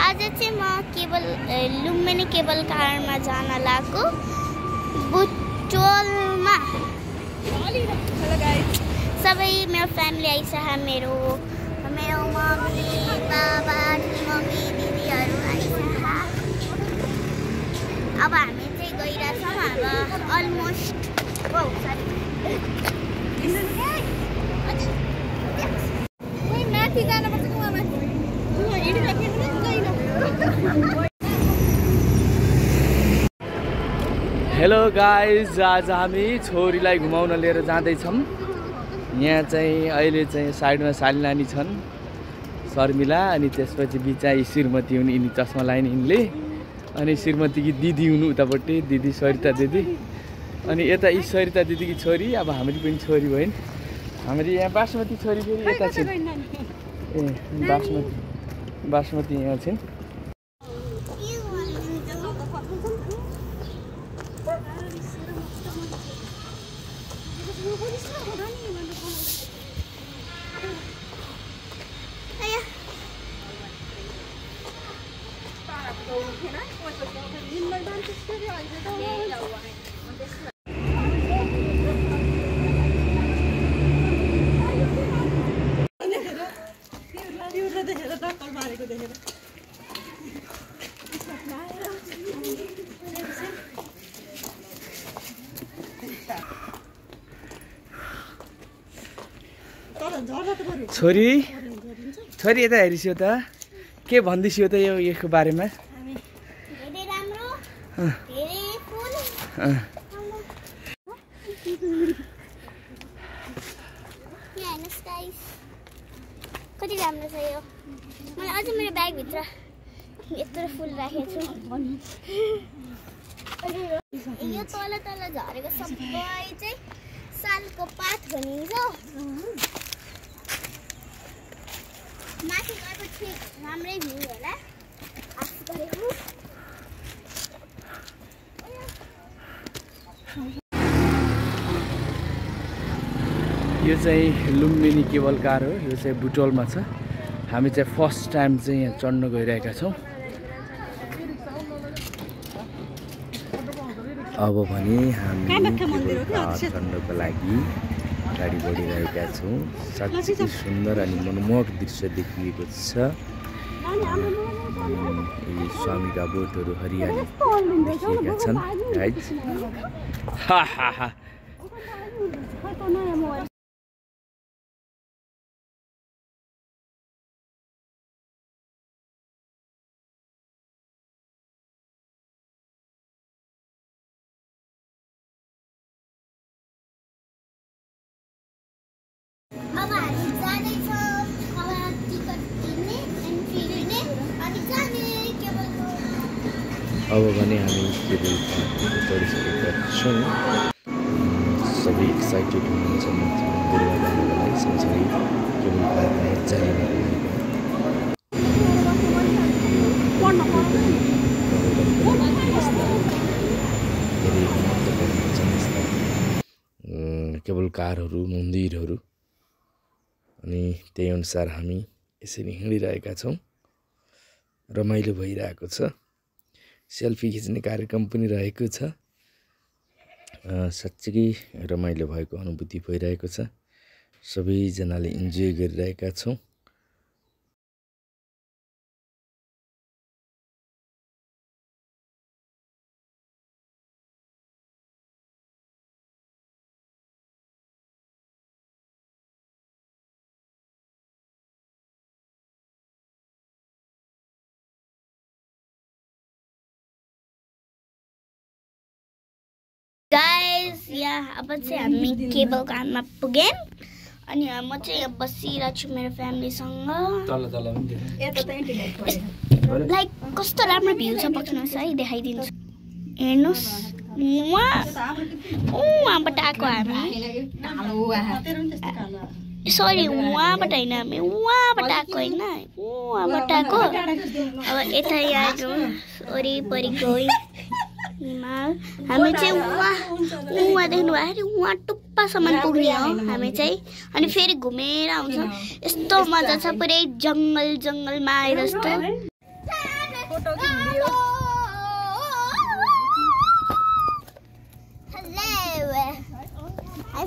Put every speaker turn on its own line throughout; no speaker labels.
आज चाहिँ म केबल लुम्बिनी केबल कारमा जान लागेको बुटोलमा। सबै मेरो फ्यामिली आइसक्यो, मेरो मम्मी बाबा मम्मी दिदीहरू आइसक्यो। अब हामी चाहिँ गइरहेछौँ। अब अलमोस्ट माथि जानुपर्छ।
हेलो गाइज, आज हामी छोरीलाई घुमाउन लिएर जाँदैछौँ। यहाँ चाहिँ अहिले चाहिँ साइडमा साली नानी छन्, शर्मिला, अनि त्यसपछि बिचा श्रीमती हुन्, यिनी चस्मा लाइन् यिनले, अनि श्रीमतीकी दिदी हुनु उतापट्टि, दिदी सरिता दिदी, अनि यता यी सरिता दिदीकी छोरी। अब हाम्रो पनि छोरी भइन्। हाम्रो यहाँ बासमती छोरी फेरि यता छिन्। ए बासमती यहाँ छिन्। छोरी छोरी यता हेरिस्यो त, के भन्दैछियो त यसको बारेमा?
धेरै राम्रो, धेरै फुल। हेर्नुहोस् गाइस, कति राम्रो छ यो। मैले अझै मेरो ब्यागभित्र यत्रो फुल राखेको छु। यो तल तल झरेको सबै चाहिँ सालको पात भनिन्छ। माथि गएपछि राम्रै भ्यू होला। आफू गरेको
यो चाहिँ लुम्बिनी केबल कार हो। यो चाहिँ बुटोलमा छ। हामी चाहिँ फर्स्ट टाइम चाहिँ यहाँ चढ्न गइरहेका छौँ। अब भने हामी केबल कार चढ्नको लागि गाडी बढिरहेका छौँ। साँच्चै सुन्दर अनि मनमोहक दृश्य देखिएको छ। यी स्वामीका बोटहरू हरियाली देखिएका छन् गाइज। हा हा हा।
अब हामी जाँदैछौँ। अब टिकट किन्ने, एन्ट्री लिने अनि जाने केबलको।
अब भने हामी केबल कार चढिसकेका छौँ। सबै एक्साइटेड हुनुहुन्छ मन्दिरमा जानको लागि, सँगसँगै केबल कारमा जानेको लागि। धेरै महत्त्वपूर्ण छन् यस्ता केबल कारहरू, मन्दिरहरू। अनि त्यही अनुसार हामी यसरी हिँडिरहेका छौँ। रमाइलो भइरहेको छ। सेल्फी खिच्ने कार्यक्रम पनि रहेको छ। साँच्चै रमाइलो भएको अनुभूति भइरहेको छ। सबैजनाले इन्जोय गरिरहेका छौँ।
गाइस, यहाँ अब चाहिँ हामी केबल कारमा पुग्यौँ। अनि म चाहिँ यहाँ बसिरहेको छु मेरो फ्यामिलीसँग। लाइक कस्तो राम्रो भ्यू छ, बस्नुहोस् है, देखाइदिन्छु। हेर्नुहोस्, उहाँबाट आएको हामी। सरी, उहाँबाट होइन, हामी उहाँबाट आएको होइन, उहाँबाट आएको। अब यता यहाँ वरिपरि गयौँ हिमाल। हामी चाहिँ उहाँ देख्नु भयो, उहाँ टुप्पासम्म पुग्ने हो हामी चाहिँ। अनि फेरि घुमेर आउँछ। यस्तो मजा छ, पुरै जङ्गल जङ्गलमा आए जस्तो। थियो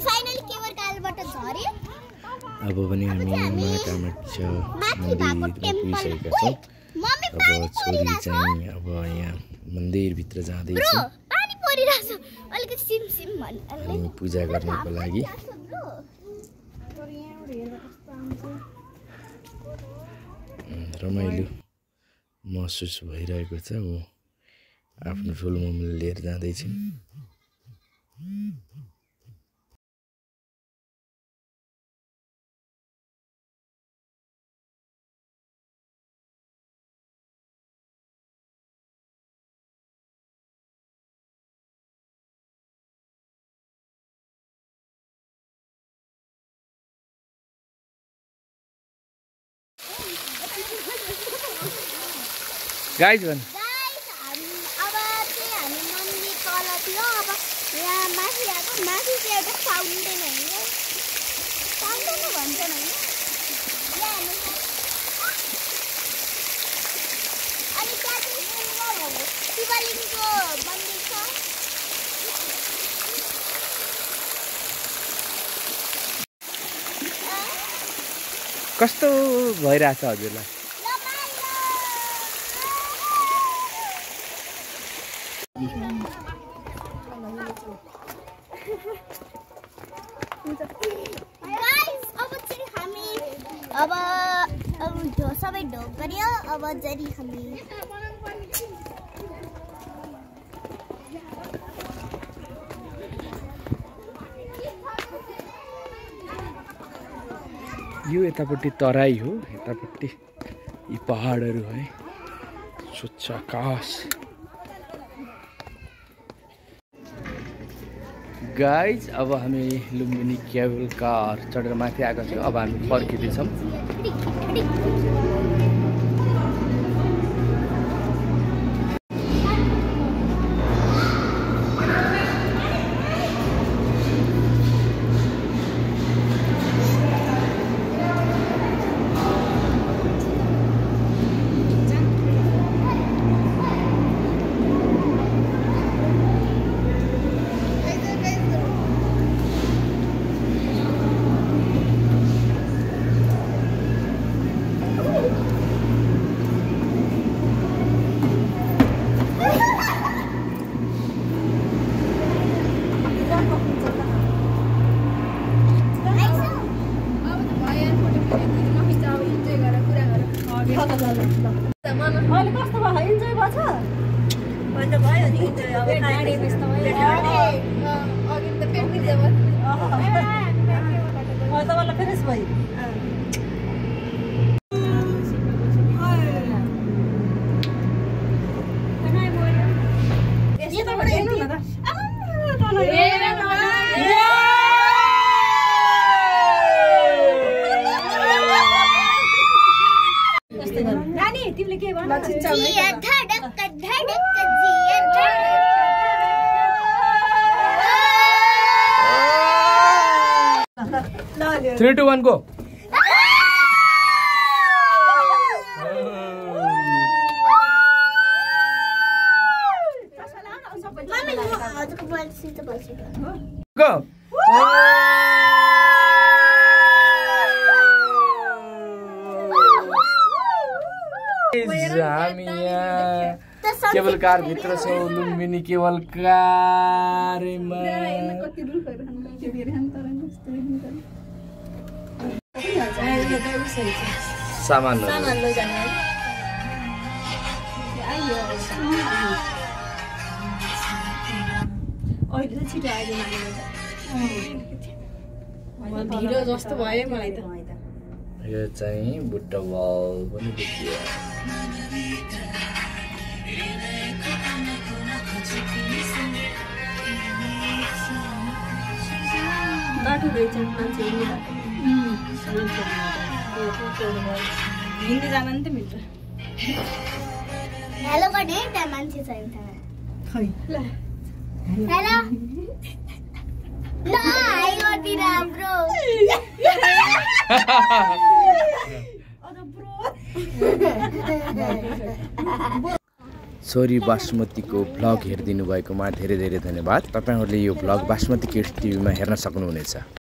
फाइनली केवल कालबाट झरे
अब पनि हामी महाकामाख्या मन्दिर पुगिसकेका छौँ अब छोरी चाहिँ अब यहाँ मन्दिरभित्र जाँदैछ
पानी परिरहेछ अलिकति सिमसिम
हामी पूजा गर्नको लागि रमाइलो महसुस भइरहेको छ ऊ आफ्नो ठुलो मम्मीले लिएर जाँदैछ गाइज भन
अब चाहिँ हामी मन्दिर तल थियो अब यहाँ माथि आएको माथि चाहिँ एउटा फाउन्टेन होइन फाउन्टेन भन्छन् होइन अनि त्यहाँ चाहिँ शिवलिङ्गको मन्दिर छ
कस्तो भइरहेछ हजुरलाई
अब सबै ढोक गऱ्यो अब जरी हामी
यो यतापट्टि तराई हो यतापट्टि यी पहाडहरू है स्वच्छ आकाश गाइज अब हामी लुम्बिनी केबल कार चढेर माथि आएको छौँ अब हामी फर्किँदैछौँ Three, two, one, go. Go. हामी यहाँ केबल कार भित्र छौँ लुम्बिनी केबल कारमा सामान
ढिलो जस्तो भयो मलाई त
यो चाहिँ बुट्टा वाल पनि देखियो
बाटो रहेछ मान्छे हिँड्दै जान नि त मिल्छ
हेलो गर्ने त्यहाँ मान्छे छैन खै ल हेलो ल हाई गर्दिन हाम्रो
छोरी बासमतीको भ्लग हेरिदिनु भएकोमा धेरै धेरै धन्यवाद। तपाईहरुले यो भ्लग बासमती किड्स टिभीमा हेर्न सक्नुहुनेछ।